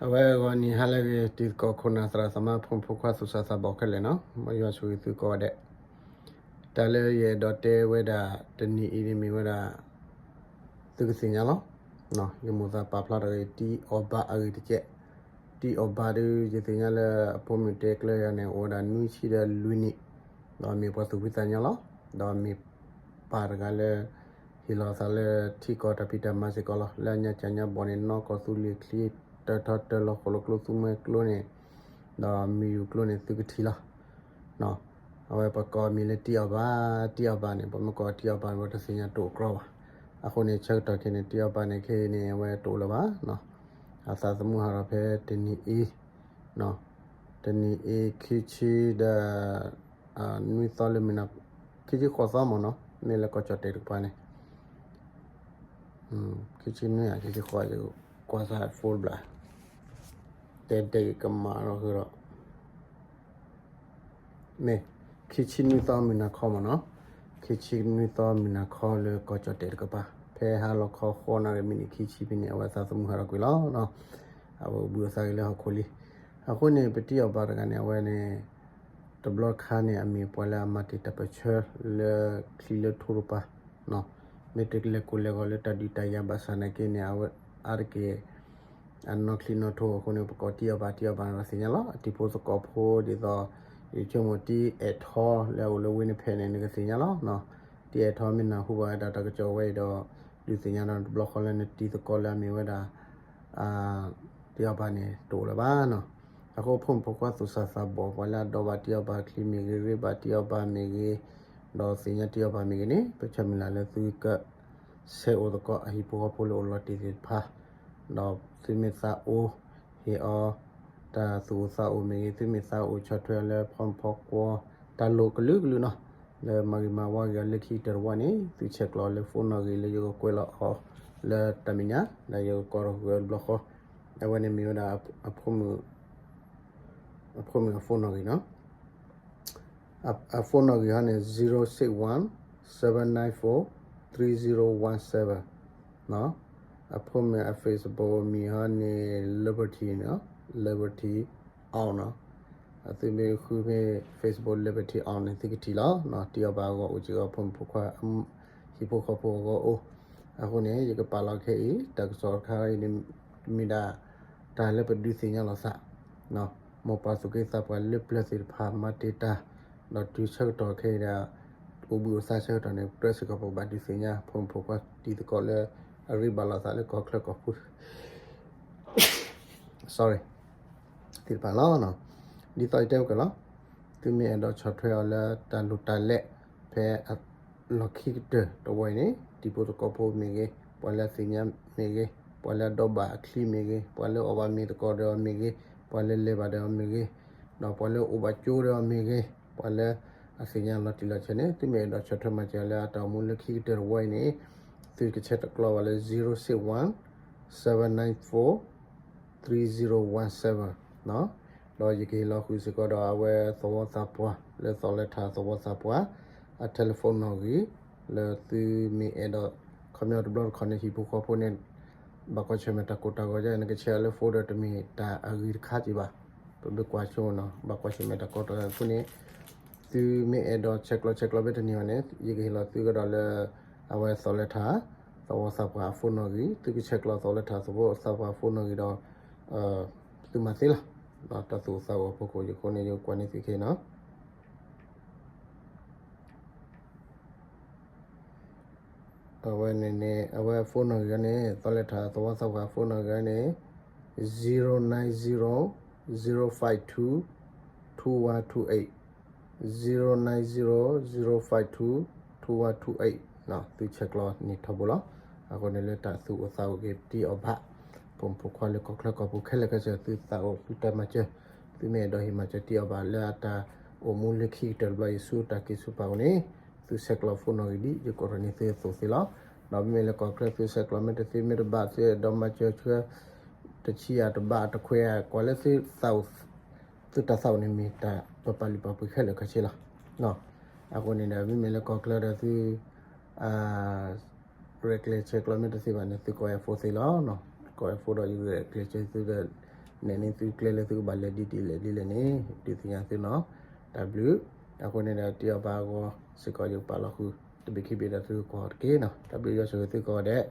အဝဲအဂီၢ်နံၤဟါလၢအဂ့ၤ တံၤသကိးခိၣ်နၢ်သရၣ်သမါ ဖိမုၣ်ဖိခွါသူၣ်စၢ်သးဘီၣ်ခဲလၢာ်နီၤ, မ်ယွၤဆိၣ်ဂ့ၤသုကိးဂၤဒဲး, တၢ်လၢယအဲၣ်ဒိးတဲဝဲဒၣ် တနံၤအံၤန့ၣ်မ့ၢ်ဝဲဒၣ် သုကသ့ၣ်ညါလီၤ. ယမိၣ်သးပာ်ဖျါထီၣ်က့ၤ တံၤအီၣ်ဘၣ်အဂ့ၢ်တကဲး, တံၤအီၣ်ဘၣ်ဒီး ယသ့ၣ်ညါလၢအဖိမုၣ်တဲကျၢၤယၤန့ၣ် အိၣ်ဝဲဒၣ်နွံဆံဒီးလွံၢ်နံၣ်, ဒီးမ့ၢ်ပှၤသူၣ်ဖှံသးညီလီၤ. ဒီးမ့ၢ်ပၢ်တဂၤလၢ ဟ့ၣ်လီၤသးလၢထံကီၢ်တၢ်ဖံးတၢ်မၤစ့ၢ်ကီးလီၤ. လၢအညါကၠၢ်ညါဘီၣ်န့ၣ် နီၢ်ကီၢ်သူလ့ၤချံ တၢထီတၢလီၤဃိၣ်လီၤကျိ သူမှဲကျိန့ၣ် ဒီးမံၤယူၤကျိန့ၣ် သုကထံၣ်လီၤ. အဝဲပကိးအမံၤလၢတံၤအီၣ်ဘၣ်, တံၤအီၣ်ဘၣ်န့ၣ် ပမ့ၢ်ကိးတံၤအီၣ်ဘၣ်န့ၣ် ပတသ့ၣ်ညါတအိၣ်ကြီဘၣ်. အဃိန့ၣ် ဆၢကတီၢ်ခဲအံၤန့ၣ် တံၤအီၣ်ဘၣ်န့ၣ် ခဲအံၤန့ၣ် အဝဲတအိၣ်လၢၤဘၣ်. အသးသမူဟးထီၣ်ဖဲတနံၤအံၤ, တနံၤအံၤ ခံဆံဒီး နွံသီလၢမုၢ်နၤ, ခံဆံဃိးသီမ့ၢ်နီၤ, မ့ၢ်လၢကီၢ်ကၠီၣ်တဲာ်တကပၤန့ၣ်, ခံဆံနွံဧါ ခံဆံဃိး ယကွၢ်စၢ် phone ဘျါ, တဲဒ်အံၤကမၤထီၣ်ဃုာ်ဒီး မ့ၢ် ခံဆံနွံသီမုၢ်နၤခီမ့ၢ်နီၤ, ခံဆံနွံသီမုၢ်နၤခီလၢကီၢ်ကၠီၣ်တဲာ်တကပၤ ဖဲဟါလီၤခီဃိးနၣ်ရံၣ်မံးနံးခံဆံဖဲန့ၣ် အဝဲသးသမူဟးထီၣ်ကွံာ်လီၤ. အဝဲအိၣ်ဘှံးအိၣ်သါက့ၤလၢဟီၣ်ခိၣ်လံ. အဃိန့ၣ် ပတံၤအီၣ်ဘၣ်တဂၤန့ၣ် အဝဲန့ၣ် တဘျီခါန့ၣ် အမ့ၢ်ပှၤလၢအမၤတ့ၢ်တၢ်ပၢၢ်ဆၢလၢချံလၢထိတကပၤ, မ့ၢ်တလဲၤကိၢ်လဲၤဂီၤလၢတၢ်ဒုးတၢ်ယၤဘၣ်ဆၣ်နာ်က့န့ၣ် အဝဲအါတက့ၢ် အနီၢ်ချံနီၢ်ထိအဃိန့ၣ် ပကိးတံၤအီၣ်ဘၣ် တံၤအီၣ်ဘၣ်န့ၣ် ပသ့ၣ်ညါလီၤ. အတံၤဖိသကိးဖိဒ်သိး ယဆိကမိၣ်တံၤအဲၣ်ထီလၢအအိၣ်လၢဝ့ၢ်နဖဲန့ၣ် နကသ့ၣ်ညါလီၤ. တံၤအဲၣ်ထီမ့ၢ်နၢ်ဟူဘၣ်ဝဲဒၣ်တၢ်ကစီၣ်ဝဲအံၤဒီး ဒုးသ့ၣ်ညါဒီးတဘျီဃီလၢနတံၤသကိးလၢအမ့ၢ်ဝဲဒၣ် တံၤအီၣ်ဘၣ်န့ၣ် တအိၣ်လၢၤဘၣ်နီၤ. အဃိဖိမုၣ်ဖိခွါသူၣ်စၢ်သးဘီၣ် ပှၤလၢအဒီးဘၣ်တံၤအီၣ်ဘၣ်ချံမ့ၢ်ဂ့ၤ ရ့ဘၣ်တံၤအီၣ်ဘၣ်မ့ၢ်ဂ့ၤ ဒီးသ့ၣ်ညါတံၤအီၣ်ဘၣ်မ့ၢ်ဂ့ၤန့ၣ် ပဆၢမုၢ်လၢ်လၢသုက ဆဲးအိၣ်သကိးအဟံၣ်ဖိဃီဖိလၢအိၣ်လီၤတံၢ်သ့ၣ်တဖၣ်, ဒီးသုမ့ၢ်သးအိၣ် ဟ့ၣ်အီၤ တၢ်သူၣ်အိၣ်သးအိၣ်မ့ၢ်ဂ့ၤ သုမ့ၢ်သးအိၣ်ဆီၣ်ထွဲအီၤလၢဖီမုၢ်ဖီကွီ တၢ်လိၣ်ကလုာ်ကလုာ်နီၤ လၢမၤဂ့ၤမၤဝါက့ၤအီၤလၢခံကတၢၢ်တဝီန့ၣ် သုဆဲးကျိးလၢ phone နီၣ်ဂံၢ်လၢယကကွဲးလီၤအီၤလၢတၢ်မဲာ်ညါ ဒီးယကကိးထီၣ်ဃုာ်အီၤတဘျီဃီ, အဝဲန့ၣ်မ့ၢ်ဝဲဒၣ် အဖိမုၣ်အ phone နီၣ်ဂံၢ်နီၤ. အ phone နီၣ်ဂံၢ်ဟီန့ၣ် zero six one seven nine four three zero one seven အဖိမုၣ်အ Facebook မံၤဟီန့ၣ် Liberty နီၤ, Liberty Aung နီၤ. အသုမ့ၢ်ဃုမ့ၢ် Facebook Liberty Aung န့ၣ် သုကထံၣ်လီၤ. တံၤအီၣ်ဘၣ်အဂီၢ်အိၣ်စ့ၢ်ကီး ဖိမုၣ်ဖိခွါ ဟံၣ်ဖိဃီဖိအဂီၢ်အိၣ်. အဃိန့ၣ် ယကပာ်လီၤခဲအံၤ တၢ်ကစီၣ်တခါအံၤန့ၣ် မ့ၢ်ဒၣ် တၢ်လၢပဒုးသ့ၣ်ညါလိာ်သး မ်ပှၤသူၣ်က့သးပှၢ်လၢပျၢၤသ့ၣ်တဖၣ်မၤတ့ၢ်တၢ်, ဒီးတုၤဆၢကတီၢ်ခဲအံၤဒၣ် အိၣ်ဘှံးအိၣ်သါဆၢကတီၢ်န့ၣ် ပတြၢၤစ့ၢ်ကီးပကဘၣ်ဒုးသ့ၣ်ညါ ဖိမုၣ်ဖိခွါတံၤသကိးလၢ အရ့ဘၣ်လိာ်သးလၢကီၢ်ချၢကီၢ်ပူၤ sorry သ့ၣ်တဖၣ်လီၤ. ဒ်သိးယတဲဝဲကလီၤ, သုမ့ၢ်အဲၣ်ဒိးဆီၣ်ထွဲအီၤလၢတၢ်လိၣ်တၢ်လဲၢ် ဖဲအလီၢ်ခံကတၢၢ်တဝီအံၤန့ၣ် တံၤဖိသကိးဖိမ့ၢ်ဂ့ၤ, ပှၤလၢအသ့ၣ်ညါမ့ၢ်ဂ့ၤ, ပှၤလၢအဒီးဘၣ်အချံမ့ၢ်ဂ့ၤ, ပှၤလၢအီၣ်ဘၣ်မ့ၤသကိးဒီးအီၤမ့ၢ်ဂ့ၤ, ပှၤလၢလဲၤဘၣ်ဒီးအီၤမ့ၢ်ဂ့ၤ, ဒီးပှၤလၢအအိၣ်ဘၣ်ကၠိဒီးအီၤမ့ၢ်ဂ့ၤ, ပှၤလၢအသ့ၣ်ညါလီၤတံၢ်လီၤဆဲးန့ၣ် သုမ့ၢ်အဲၣ်ဒိးဆီၣ်ထွဲမၤစၢၤလၢအတၢ်အိၣ်မူလၢခံကတၢၢ်တဝီအံၤန့ၣ် သုကဆဲးကျိးဘၣ်လၢ zero six one seven nine four three zero one seven ဒီးယကဟ့ၣ်လီၤဃုာ်စ့ၢ်ကီးဒီးအဝဲသဝီသးပှၢ် လၢသီလဲထၣ်သဝီသးပှၢ် အ telephone နီၣ်ဂံၢ် လၢသုမ့ၢ်အဲၣ်ဒိး ခီပညီတဘျီတခီၣ်န့ၣ် ဟံၣ်ဖိဃီဖိန့ၣ် ဘၣ်ကွၢ်ဆၢၣ်မဲာ်တၢ်ကိၢ်တၢ်ဂီၤ နကဆဲးအီၤလၢ phone ဒီးတမ့ၢ်တၢ်အဂ့ၤတခါက့ၤဘၣ်. ပမ့ၢ်ကွၢ်ဆိနီၤ ဘၣ်ကွၢ်ဆၢၣ်မဲာ်တၢ်ကိၢ်တၢ်ဂီၤအဃိန့ၣ် သုမ့ၢ်အဲၣ်ဒိးဆဲးကျိးဆဲးကျိးဖဲတနံၤအံၤန့ၣ် ယကဟ့ၣ်လီၤသုကဒီးလၢ အဝဲသီလဲထၣ် သဝီသးပှၢ်အ phone နီၣ်ဂံၢ် သုကဆဲးကျိးသီလဲထၣ်သဝီသးပှၢ်အ phone နီၣ်ဂံၢ်ဒီး သုမၤသ့လီၤ. တၢ်သူၣ်အိၣ်သးအိၣ်အဖီခိၣ်အဃိန့ၣ် ယကကွၢ်န့ၢ်သုခဲအံၤနီၤ. အဝဲန့ၣ်န့ၣ် အဝဲ phone နီၣ်ဂံၢ်န့ၣ် သီလဲထၣ်သဝီသးပှၢ်အ phone နီၣ်ဂံၢ်န့ၣ် zero nine zero zero five two two one two eight, zero nine zero zero five two two one two eight သုဆဲးကျိးန့ၣ်ထီဘိလီၤ. အဃိန့ၣ်လၢတၢ်သူၣ်အိၣ်သးအိၣ်က့ၤတံၤအီၣ်ဘၣ် ဖိမုၣ်ဖိခွါလၢကီၢ်ချၢကီၢ်ပူၤခဲလၢာ်ခဲဆ့ သုသးအိၣ်သုတၢ်မၤစၢၤ သုမ့ၢ်အဲၣ်ဒိးဟ့ၣ်မၤစၢၤတံၤအီၣ်ဘၣ်လၢအတၢ်အိၣ်မူလၢခံကတၢၢ်တဘျီအံၤဆူတၢ်က့ၤဆူပာ်အဃိန့ၣ် သုဆဲးကျိး phone နီၣ်ဂံၢ်ဒ်ယကိးထီၣ်န့ၢ်သုအသိးသ့လီၤ. ဒီးမ့မ့ၢ်လၢကီၢ်ချၢသုဆဲးကျိးမ့ၢ်တသ့မ့ၢ်တဘၣ် သုအဲၣ်ဒိးမၤစၢၤဆှၢ တဆံယၤတဘၣ်တခွဲးယၤ ကွၢ်လၢသုသးအိၣ် သုတၢ်သးအိၣ်န့ၣ်မ့ၢ်တၢ်ပပာ်လုၢ်ပာ်ပှ့ၤခဲလၢာ်ခဲဆ့လီၤ. အဃိန့ၣ်ဒီး မ့မ့ၢ်လၢကီၢ်ချၢဒီးသု ရဲၣ်ကျဲၤဆဲးကျိးမ့ၢ်တသ့ဘၣ်န့ၣ် သုကိးယၤ phone သ့လီၤ. ကိးယၤ phone ဒီးယရဲၣ်ကျဲၤဆဲးသုဒီး နဲၣ်န့ၢ်သုကျဲလၢသုကဘၣ်လဲၤဒ်လဲၣ်ဒ်လဲၣ်န့ၣ် ဒုးသ့ၣ်ညါသုနီၤ. တၢ်ဘျုး. အဃိန့ၣ်ဒီး တ့အီၣ်ပာ်အဂီၢ်စ့ၢ်ကီး ယကပာ်လီၤဃုာ် တဘ့ၣ်ခံဘ့ၣ်ဒီးသုကကွၢ်တက့ၢ်နီၤ. တၢ်ဘျုးယွၤဆိၣ်ဂ့ၤသုကိးဂၤဒဲး.